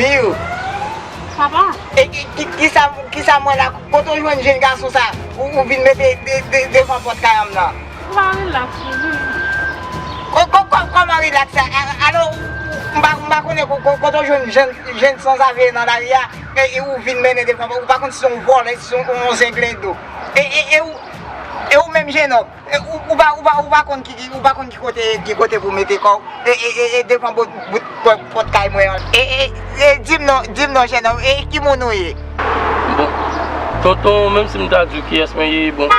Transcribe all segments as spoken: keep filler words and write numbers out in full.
Piu. Papa. E ki, ki, ki sa, ki sa m wè la? Kote w jwenn jenn gason sa? Ou, ou vin mete de, de, devan pòt kay an nan? Ou pa rilaks, wi. Ko-, ko-, ko-, kòman rilaks sa? A-, alo, m pa, m pa konnen ko-, ko-, kote w jwenn jenn, jenn sanzave nan lari a, e, e ou vin mennen devan pòt. Ou pa konn si se yon vòlè, si se yon, yon zenglendo. E, e, e ou, e ou menm jennonm. E, ou, ou pa, ou pa, ou pa konn ki, ki, ou pa konn ki kote, ki kote pou mete kò w. E, e, e, e devan bout, bout pòt, pòt kay mwen an. E, e, e di m non, di m non, jennonm, e ki moun ou ye? Bon, tonton, menm si m ta di w kiyès mwen ye, bon,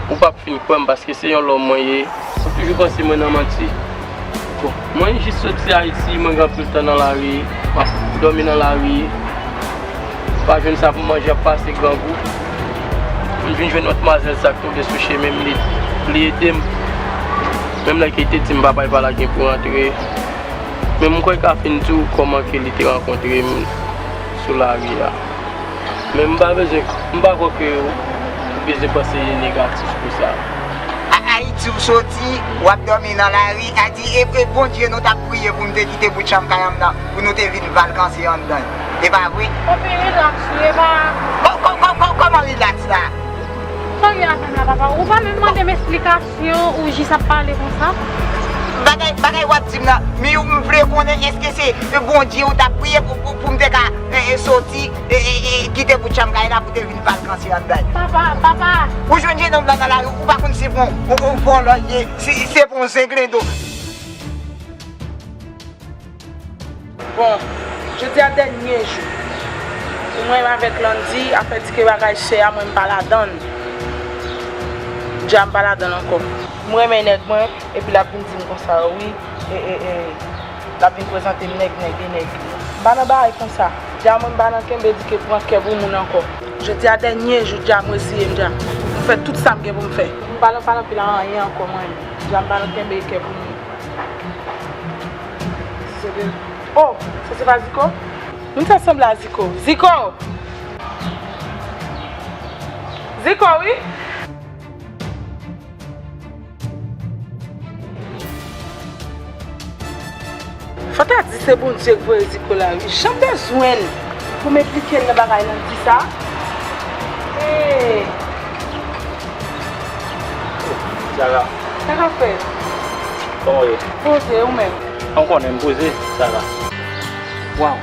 ou p ap fin kwè m paske se yon lòm mwen ye. Ou toujou panse mwen nan manti. Bon, mwen jis soti Ayiti, mwen gen anpil tan nan lari, m ap dòmi nan lari. Pa jwenn sa pou manje, ap pase grangou. M vin jwenn yon demwazèl sa k tonbe sou chemen m, li, li ede m. Menm lè ke li te di m papa l pa la gen pou rantre. Men m kwè l ka fin di w kòman ke li te rankontre m sou lari a. Men m pa bezwen, m pa kwè ke w bezwen panse negatif pou sa. A Ayiti w soti, w ap dòmi nan lari, a di e, e Bondye nou t ap priye pou m te kite bout chanm kay an m nan, pou nou te vin vakanse anndan l. E pa vre? Papi, rilaks wi, e pa. Kò-, kò-, kò-, kò-, kòman rilaks la? Sa w gen avè m la, papa? Ou pa menm mande m esplikasyon, ou jis ap pale konsa? Bagay, bagay w ap di m nan, men m vle konnen èske se Bondye ou t ap priye pou, pou, pou m te ka, e, e, soti, e, e, e, kite bout chanm kay la pou te vin vakanse anndan l? Papa, papa. Ou jwenn jennonm lan nan lari, ou pa konn si se pou yon, yon, yon vòlò l ye, si se pou yon zenglendo. Bon, jodi a dènye jou pou mwen avèk Landy, afè di ke bagay chè a, mwen m pa ladann. Dja m pa ladann ankò. M renmen nèg mwen, epi l ap vin di m konsa, wi, e, e, e, l ap vin prezante m nèg, nèg e nèg. M pa nan bagay konsa. Dja mwen m pa nan kenbe di ke pran kè pou moun ankò. Jodi a dènye jou, dja m reziye m dja. M fè tout sa m gen pou m fè. M pa nan, pa nan pil a anyen ankò mwen. Dja m pa nan kenbe kè pou moun. Se de, oh, sa se pa Ziko? Moun sa sanble a Ziko. Ziko! Ziko, wi! Fò ta di se Bondye k voye Ziko la, wi. Jan m bezwen l pou m enplike l nan bagay Landy sa. Hey! Sara. Sa k ap fèt? Kòman w ye? Poze, ou menm? Ou konnen m poze, Sara. Waw.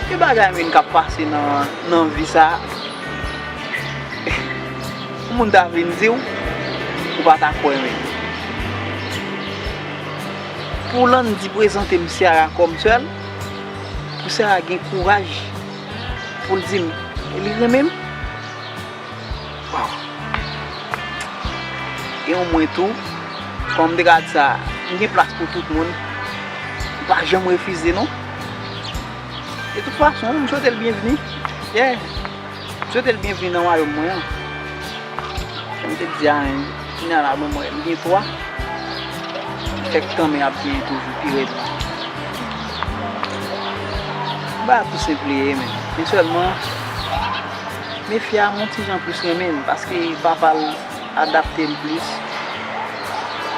Ki bagay menm k ap pase nan, nan vi sa a? Yon moun ta vin di w, ou pa ta kwè menm. Pou Landy prezante m Ciara kòm sè l, pou Ciara gen kouraj pou l di m li renmen m. Waw. E yon mwen tou, kòm m te ka di sa, m gen plas pou tout moun. M pa janm refize non. De tout fason, m swete l byenvni. Yeah. M swete l byenvni nan wayòm mwen an. Jan m te di a, kounye a la, bon, mwen, m gen twa. Fèk tanmen ap genyen toujou pi rèd. Bagay tou senp li ye, men. Men sèlman, Mefya, m yon ti jan plis renmen l, paske papa l adapte l plis.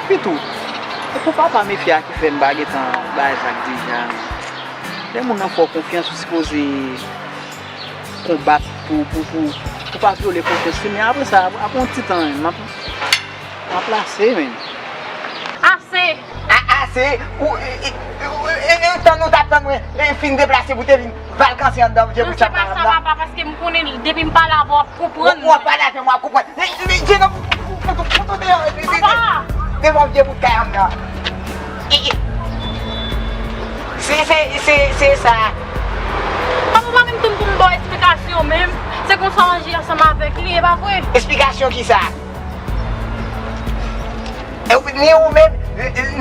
Epi tou, se pou papa Mefya ki fè m pa gentan bay zak deja, men. Lè moun nan fè w konfyans, ou sipoze konbat pou, pou, pou, pou pa vyole konfyans li, men apre sa, apre yon ti tan, men, m ap, m ap lase, men. Ase! A, ase! Ou, e, e, e, e, tann ou t ap tann mwen, e, fin deplase pou te vin vakanse anndan vye bout chanm kay an nan. Non, se pa sa, papa, paske m konnen depi m pale avè w, w ap konprann mwen. W ap pale avè m, w ap konprann. Men, men, Djeno, fout ou, fout ou deyò, de, de, de, devan vye bout kay an nan. E, e, se, se, se, se sa. Papa, ou pa menm tann pou m ba w esplikasyon menm. Se konsa w aji ansanm avèk li, e pa vre? Esplikasyon kisa? E ou, ni ou menm,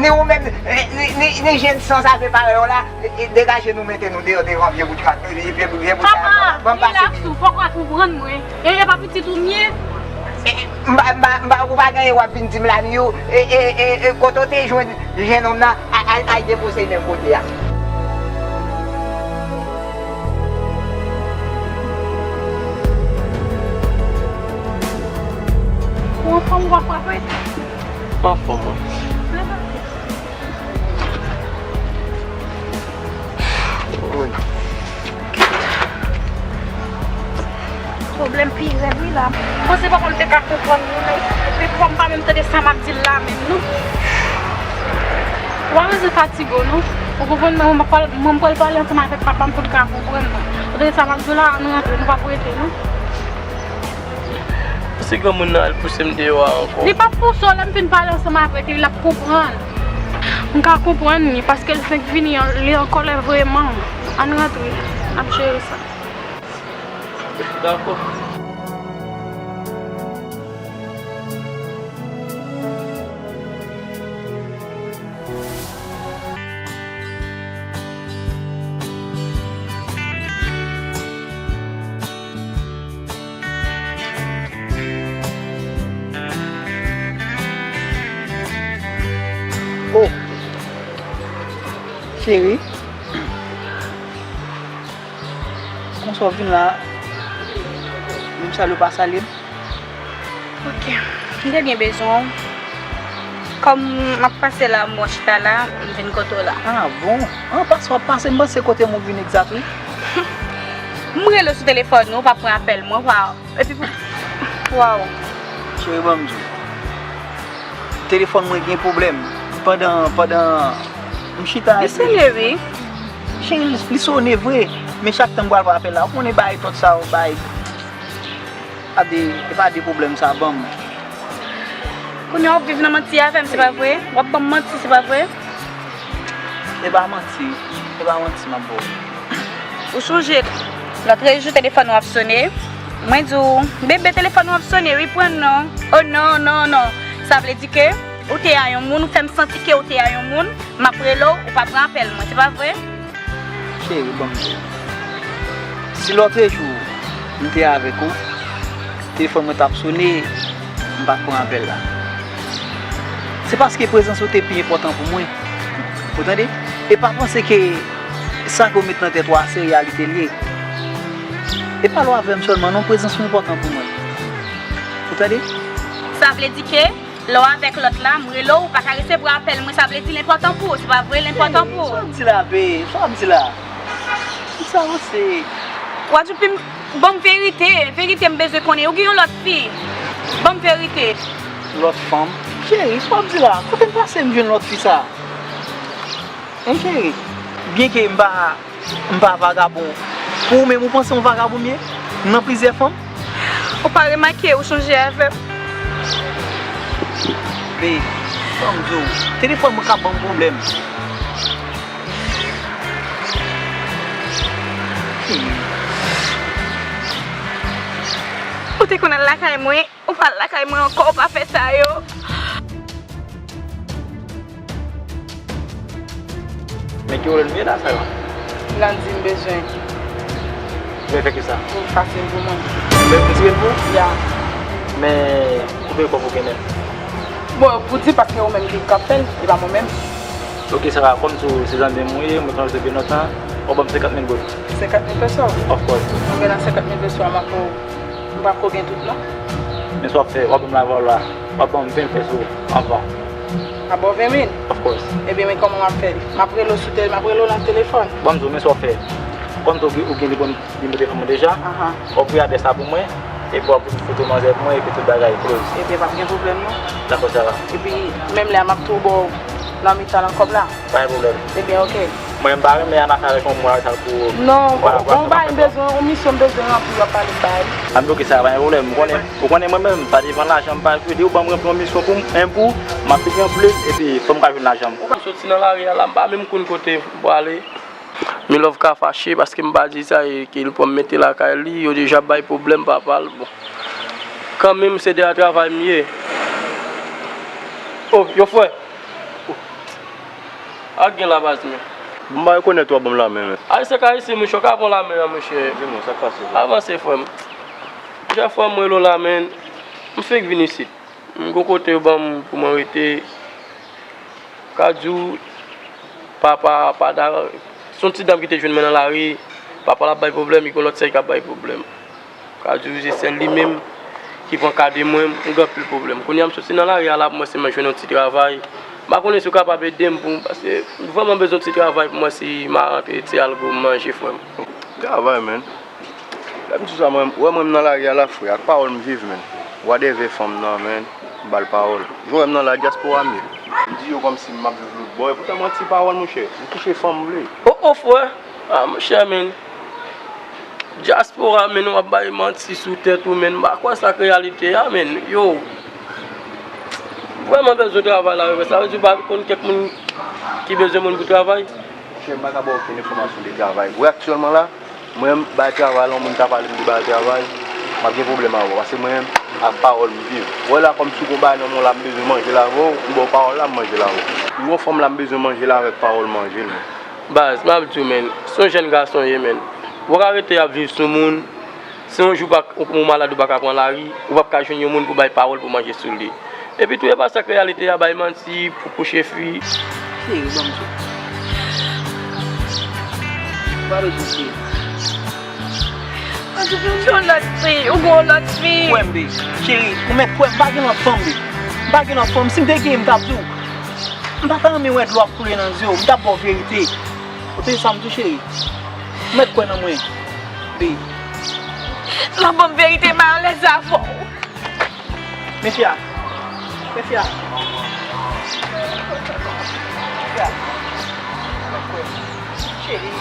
ni ou menm, ni, ni, ni jèn sanzave parèy ou la, e, e, degaje nou mete nou deyò devan vye bout kay, vye, vye, vye bout kay an nan. Papa, rilaks ou, fòk w a konprann mwen. E, e pa pitit ou m ye. E, e, m pa, m pa, m pa, ou pa gen w ap vin di m la, ni ou, e, e, e, e, kote w te jwenn jennonm nan, a, al, al depoze l menm kote a. Ou anfòm, ou pa frape? M anfòm, wi. Leve. Pwoblèm pi rèd wi la. Bon, se pa konn te ka konprann nou, men epi fò m pa menm tande sa m ap di l la menm, non. Ou pa bezwen fatige w, non. Ou konprann, mwen, mwen pral pale ansanm avèk papa m pou l ka konprann mwen. Ou tande sa m ap di w la, ann rantre, nou p ap rete, non. Si granmoun nan al pouse m deyò a ankò. Li p ap pouse w, lè m fin pale ansanm avèk li, l ap konprann. M ka konprann li, paske l fenk vini, li an kòlè vrèman. Ann rantre, n ap jere sa. Dakò. Oh, cheri. Konsa w vin la, menm salye w pa salye m? Ok. M te byen bezwen w. Kòm m ap pase la, m wè w chita la, m vin kote w la. Ah, bon. Ah, pase w ap pase, m panse kote m ou vin egzak, wi. M rele w sou telefòn ou, ou pa pran apèl mwen, ou pa Epi pou, waw. Cheri, ban m di w. Telefòn mwen gen pwoblèm. Pandan, pandan m chita Li epi sone, wi. Cheri, li sone vre. Men chak tan m pral pran apèl la, ou konnen bagay tòt sa yo, bagay. A de, e pa de pwoblèm sa, ban m. Kounye a w ap viv nan manti avè m, se pa vre? W ap ban m manti, se pa vre? E pa manti, e pa manti m ap ba w. Ou sonje, lòt jou telefòn ou ap sone, mwen di w, bebe, telefòn ou ap sone, wi, pran non. Oh non, non, non. Sa vle di ke ou te a yon moun, ou fè m santi ke ou te a yon moun, m ap rele w, ou pa pran apèl mwen, se pa vre? Cheri, ban m di w. Si lòtrejou m te avèk ou, telefòn mwen t ap sone, m pa t pran apèl la. Se paske prezans ou te pi enpòtan pou mwen. Ou tande? E pa panse ke sa ke w met nan tèt ou a se reyalite l ye. E pa lè w avè m sèlman non, prezans ou enpòtan pou mwen. Ou tande? Sa vle di ke lè w avèk lòt la, m rele w, ou pa ka resevwa apèl mwen, sa vle di l enpòtan pou ou, se pa vre, l enpòtan pou ou. Sa w ap di la, be? Sa w ap di la? Ki sa w se? Wadoupi, ban m verite, verite m bezwen konnen. Ou gen yon lòt fi? Ban m verite. Lòt fanm? Cheri, sa w ap di la? Kote m pase m jwenn lòt fi sa? Hein, cheri? Byenke m pa M pa vagabon. Pou ou menm, ou panse yon vagabon m ye? M nan plizyè fanm? Ou pa remake, ou chanje avè m. Be, fò m di w, telefòn mwen ka ban m pwoblèm. Ou te konn al lakay mwen, ou pa al lakay mwen ankò, ou pa fè sa yo. Men ki wòl m ye la, sa la? Landy, m bezwen. Bezwen fè kisa? Pou fasil pou mwen. Men pou tire l pou? Ya. Men ou peye kòb ou gen menm? Bon, pou di paske ou menm ki k ap fè l, e pa mwen menm. Ok, sa va, kòm tou se zanmi m ou ye, mwen konn w depi lontan, w ap ban m senkant mil goud. Senkant mil peso? Of course. Mwen gen nan senkant mil peso a, m ap M pa ko gen tout non. Men sa w ap fè, w ap ban m lavalwa, w ap ban m ven peso anvan. A bon, ven mil? Of course. Ebyen, men kòman w ap fè l? M ap rele w sou tele, m ap rele w nan telefòn. Ban m di w, men sa w ap fè. Kòm tou ou gen, ou gen li bon, li bon telefòn mwen deja, Aha. w ap voye adrès la pou mwen, epi w ap voye foto manzè pou mwen, epi tout bagay, close. Ebyen, p ap gen pwoblèm non. Dakò, sa va. Epi, menm lè a, m ap tou ba w nan mitan nan kòb la. Pa gen pwoblèm. Ebyen, oke. Mwen, m pa renmen annafè avèk yon moun avè sa pou. Non, bon, bon, bay, m bezwen, yon misyon m bezwen ranpli, w ap pale bay. An bloke sa, pa gen pwoblèm. Ou konnen, ou konnen mwen menm, pa devan lajan m pa jwe. Depi w ban m ranpli yon misyon pou m, en pou, m ap fini ranpli l, epi fò m ka jwenn lajan m. Ou ka soti nan lari a la, m pa menm konn kote m prale. Milove ka fache paske m pa di sa e ke l pran m mete lakay li, yo deja bay pwoblèm papa l, bon. Kanmenm se de a travay m ye. Oh, yo frè. Ak gen la baz men. M pa rekonèt ou ap ban m lamen men. Ayisyen k Ayisyen, monchè, w ka pran lamen an, monchè. Di mwen, sa k pase? Avanse, frè m. Monchè, frè m, mwen rele w lamen. M fenk vin isit. M gon kote yo ban m pou mwen rete. Ka di w, papa, pa da, se yon ti dam ki te jwenn mwen nan lari. Papa l ap bay pwoblèm, li gon lòt sèy k ap bay pwoblèm. Ka di w se sèl li menm ki pran ka de mwen, m gen anpil pwoblèm. Kounye a m soti nan lari a la pou mwen sèlman jwenn yon ti travay. M pa konnen si w kapab ede m pou, paske m vrèman bezwen yon ti travay pou mwen si m a rantre ti algo m manje, frè m. Travay, man. Lè m di sa, mwen, ou wè mwen m nan lari a la, frè, ak pawòl m viv, menn. Wadèvè fanm nan, menn, m ba l pawòl. Jan w wè m nan la dyaspora m ye. M di yo kòmsi m ap viv lòt bò, epoutan manti pawòl, monchè. M kouche fanm m vle. O, o, frè. A, monchè, menn. Dyaspora, menn, w ap bay manti sou tèt ou, menn. M pa kwè sa k reyalite a, menn. Yo. Vrèman bezwen travay la, wi. Sa vle di w pa konn kèk moun ki bezwen moun pou travay? Monchè, m pa ka ba w okenn enfòmasyon de travay. Wi, aktyèlman la, mwen, m bay travay la, yon moun ta pale m de bay travay, m ap gen pwoblèm avè w. Paske mwen, ak pawòl m viv. Wè la, kòmsi w gon bagay nan men w la, m bezwen manje l avè w, m ba w pawòl la, m manje l avè w. M gon fanm la, m bezwen manje l avèk pawòl manje l, menn. Baz, m ap di w, menn, se yon jèn gason w ye, menn. Ou pa ka rete ap viv sou moun, si yon jou pa, ou, ou malad, ou pa ka pran lari, ou p ap ka jwenn yon moun pou bay pawòl pou manje sou li. Epi tou, e pa sa k reyalite a, bay manti pou kouche fi. Cheri, ban m di w. Ou pa bezwen kriye. Ann, ou gon lòt fi, ou gon lòt fi. Kwè m, babe. Cheri, ou mèt kwè m, m pa gen lòt fanm, babe. M pa gen lòt fanm. Si m te gen, m t ap di w. M pa ta renmen wè dlo ap koule nan zye w. M t ap ba w verite. Ou tande sa m di w, cheri? Ou mèt kwè nan mwen, babe. L ap ban m verite, m alèz avè w. Mefya. Mefya. Mefya. Cheri.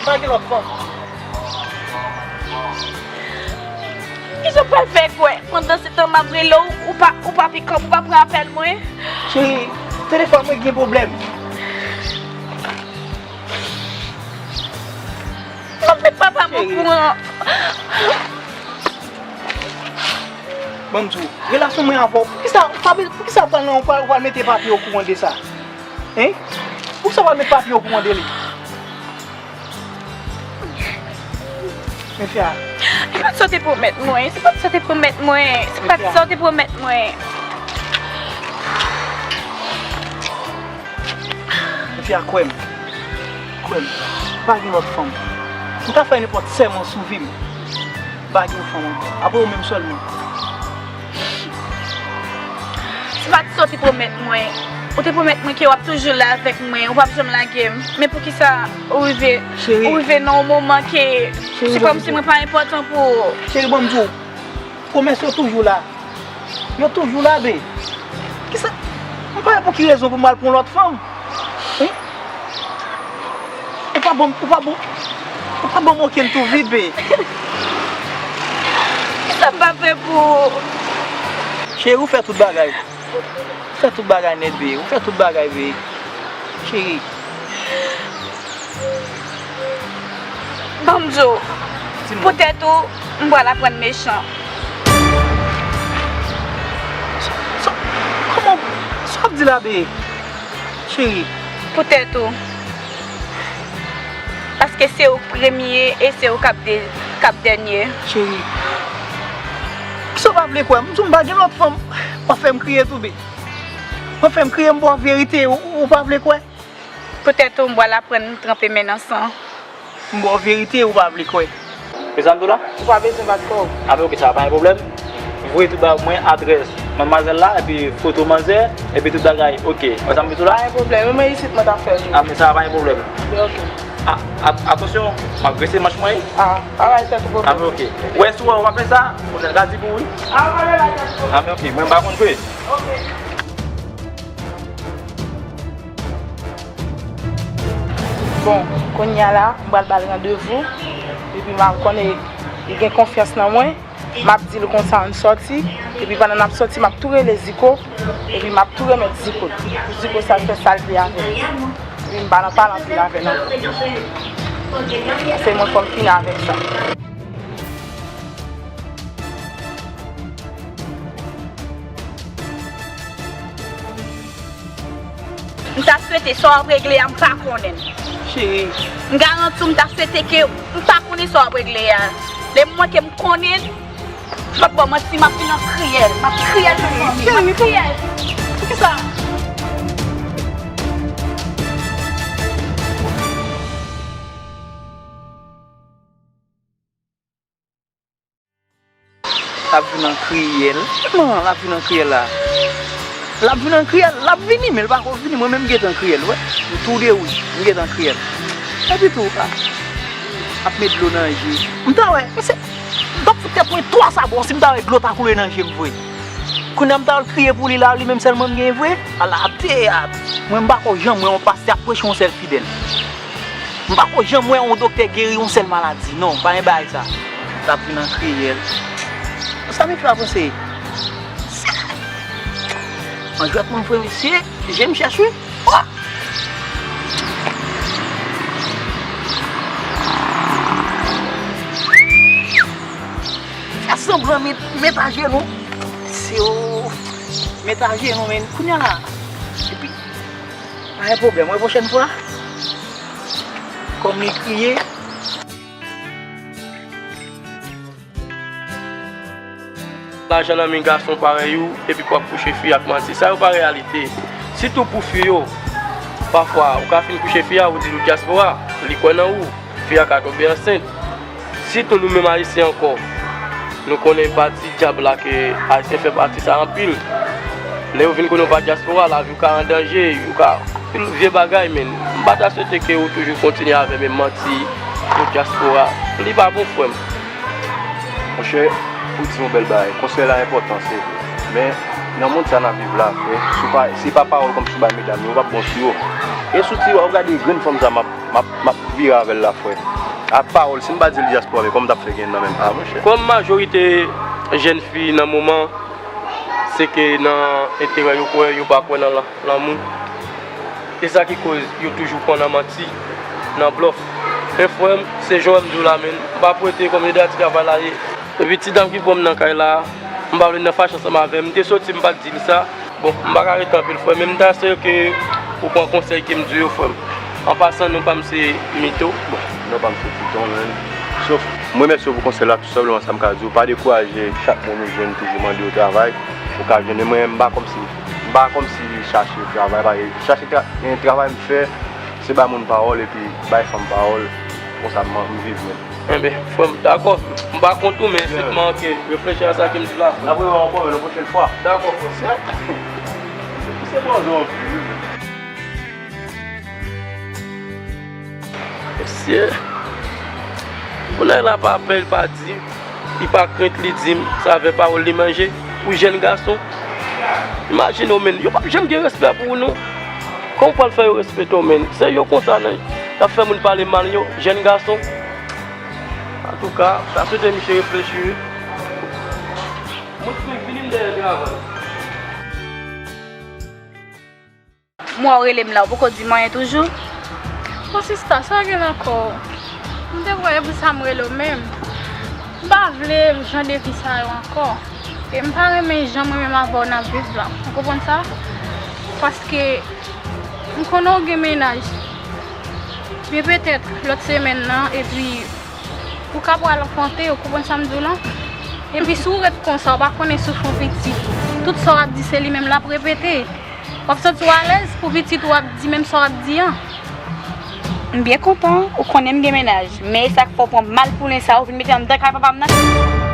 M pa gen lòt fanm. Kisa w pral fè kwè? Pandansetan m ap rele w, ou pa, ou pa pikap, ou pa pran apèl mwen? Cheri, telefòn mwen gen pwoblèm. M ap met papa m okouran. Ban m di w, relasyon mwen avè w, poukisa, poukisa w pral nan, w pral, w pral mete papi okouran de sa? Hein? Poukisa w pral met papi okouran de li? Mefya. Se pa t sa w te pwomèt mwen. Se pa t sa w te pwomèt mwen. Se pa t sa w te pwomèt mwen. Mefya, kwè m. Kwè m. M pa gen lòt fanm. M ta fè nenpòt sèman sou vi m. M pa gen fanm ankò. Apre ou menm sèlman. Se pa t sa w te pwomèt mwen. Ou te pwomèt mwen ke w ap toujou la avèk mwen, ou p ap janm lage m. Men poukisa ou rive, cheri, ou rive nan yon moman ke, cheri, se kòmsi mwen pa enpòtan pou ou. Cheri, ban m di w, pwomès yo toujou la. Yo toujou la, be. Kisa, m pa wè pou ki rezon pou m al pran lòt fanm. Hein? Ou pa ban m, ou pa ban m, ou pa ban m okenn tou vit, be. Kisa m pa fè pou ou? Cheri, ou fè tout bagay. Ou fè tout bagay nèt, be. Ou fè tout bagay, be. Cheri. Ban m di w, poutèt ou, m pral aprann mechan. Sa, sa, kòman, sa w ap di la, be? Cheri. Poutèt ou. Paske se ou k premye e se ou k ap de-, k ap dènye. Cheri. Kisa w pa vle kwè? M di w m pa gen lòt fanm. W ap fè m kriye tou, be. W ap fè m kriye, m ba w verite, ou, ou pa vle kwè? Poutèt ou, m pral aprann tranpe men nan san. M ba w verite, ou pa vle kwè. Ou sa m di w la? Ou pa bezwen bat kò w. A, men oke, sa pa gen pwoblèm. Voye tout bagay pou mwen, adrès manmwazèl la, epi foto manzè, epi tout bagay, oke. Wè sa m di w la? Pa gen pwoblèm, men mwen isit mwen t ap fè jou. A, men sa pa gen pwoblèm. Oke. A, a, atansyon, m ap grese manch mwen, wi. A, pa bay tèt ou pwoblèm. A, men oke. Wè, si w wè w pa fè sa, kounye a l ka di pou ou, wi. A, pa bay tèt ou pwoblèm. A, men oke, mwen m pa konn jwe. Oke. Bon, kounye a la, m pral ba l randevou, epi m ap konnen li gen konfyans nan mwen, m ap di l konsa ann sòti, epi pandan n ap sòti, m ap tou rele Ziko, epi m ap tou remèt Ziko, pou Ziko sa fè sa l vle avè l. Epi m pa nan pale anpil avè l ankò. Paske mwen fò m fini avèk sa. M ta swete sa w ap regle a, m pa konnen l. Cheri. M garanti w, m ta swete ke m pa konnen sa w ap regle a. Lè mwen ke m konnen l, m p ap ba w manti, m ap vin an kriyèl. M ap kriyèl nan fanmi, m ap kriyèl. Poukisa? L ap vin an kriyèl. Kòman l ap vin an kriyèl la? L ap vin an kriyèl, l ap vini, men l pako vini. Mwen menm m gentan kriyèl, wè. M tou de wouj, m gentan kriyèl. Epi tou, a. Ap met dlo nan je. M ta wè, mesye, m t ap fout tèt mwen twa sabò si m ta wè dlo ta koule nan je m vre. Kounye a m ta al kriye pou li la, li menm sèlman m gen vre. Ala teyat. Mwen m pa ko janm wè yon pastè ap preche yon sèl fidèl. M pa ko janm wè yon doktè geri yon sèl maladi. Non, pa gen bagay sa. L ap vin an kriyèl. Sa m fè ap panse? An jwèt mwen vre mesye, je m chèch wi. Oh! Fè sanblan met, met ajenou. Se yo met ajenou, men kounye a la. Epi, pa gen pwoblèm, wè pwochèn fwa. Kòm li kriye. Lajan nan men gason parèy ou, epi w ap kouche fi ak manti. Sa yo pa reyalite. Sitou pou fi yo. Pafwa, ou ka fin kouche fi a, ou di l ou dyaspora, li kwè nan ou, fi a ka tonbe ansent. Sitou nou menm Ayisyen ankò, nou konnen pati dyab la ke Ayisyen fè pati sa anpil. Lè yo vin konnen w pa dyaspora, lavi w ka an danje, ou ka anpil vye bagay, men m pa ta swete ke ou toujou kontinye avè menm manti pou dyaspora. Li pa bon, frè m. Monchè, ou di yon bèl bagay. Konsèy la enpòtan, se vre. Men, nan mond sa n ap viv la, frè, si w pa, si pa pawòl kòmsi w bay medam yo, ou p ap bon sou yo. E si w ti wè, w gade grenn fanm sa m ap, m ap, m ap vire avè l la, frè. A pawòl, si m pa di l dyaspora, men kòman m t ap fè gen nan menm pa, monchè? Kòm majorite jèn fi nan moman, se ke nan enterè yo kwè, yo pa kwè nan la. Lanmou. E sa ki koz yo toujou pran nan manti, nan blòf. Men frè m, se jan w wè m di w la, men m pa pou rete kòm lidè travay la ye. Epi ti dam ki pran m nan kay la, m pa vle nan fache ansanm avè m. M te soti, m pa t di l sa. Bon, m pa ka rete anpil, frè m, men m ta swete ke ou pran konsèy ke m di w yo, frè m. An pasan, non pa m se Mito. Bon, non pa m se Titon, men. Sof, m remèsye w pou konsèy la, tou senpleman sa m ka di w, pa dekouraje, chak moun ou jwenn toujou mande yo travay, ou ka jwenn, men mwen, m pa kòmsi M pa kòmsi chache travay, pa chache tra-, gen travay m fè, se bay moun pawòl epi bay fanm pawòl, konsa m, m viv menm. Enben, frè m, dakò, m pa kont ou, men senpleman ke reflechi a sa ke m di la, frè m. N ap rewè ankò, men yon pwochèn fwa. Dakò, frè m. Se, se bon, jan w viv. Mesye, pou nèg la pa pè, li pa di, li pa krent, li di m, sa avè pawòl li manje, pou jèn gason. Imajine w, men, yo p ap janm gen respè pou ou, non. Kòman w pral fè yo respekte w, men? Se yo konsa, non, y ap fè moun pale mal yo, jèn gason. Antouka, ta swete misye reflechi, wi. Mwen, vini m dèyè travay. M wè w rele m la, ou poko di m anyen toujou? Bon, sista, sa gen nan kò w? M te kwè e pou sa m rele w menm. M pa vle jan de vi sa yo ankò. E m pa renmen jan mwen menm avè w n ap viv la. Ou konprann sa? Paske m konnen w gen mennaj. Men petèt lòt semèn nan, epi ou ka pral anfante, ou konprann sa m di w lan? Epi si w ret konsa, ou pa konnen si w fè yon pitit, tout sa w ap di se li menm l ap repete. W ap santi w alèz pou pitit ou ap di menm sa w ap di an. M byen kontan ou konnen m gen mennaj, men e sa k fè w pran malpoulen sa ou vin mete anndan kay papa m nan.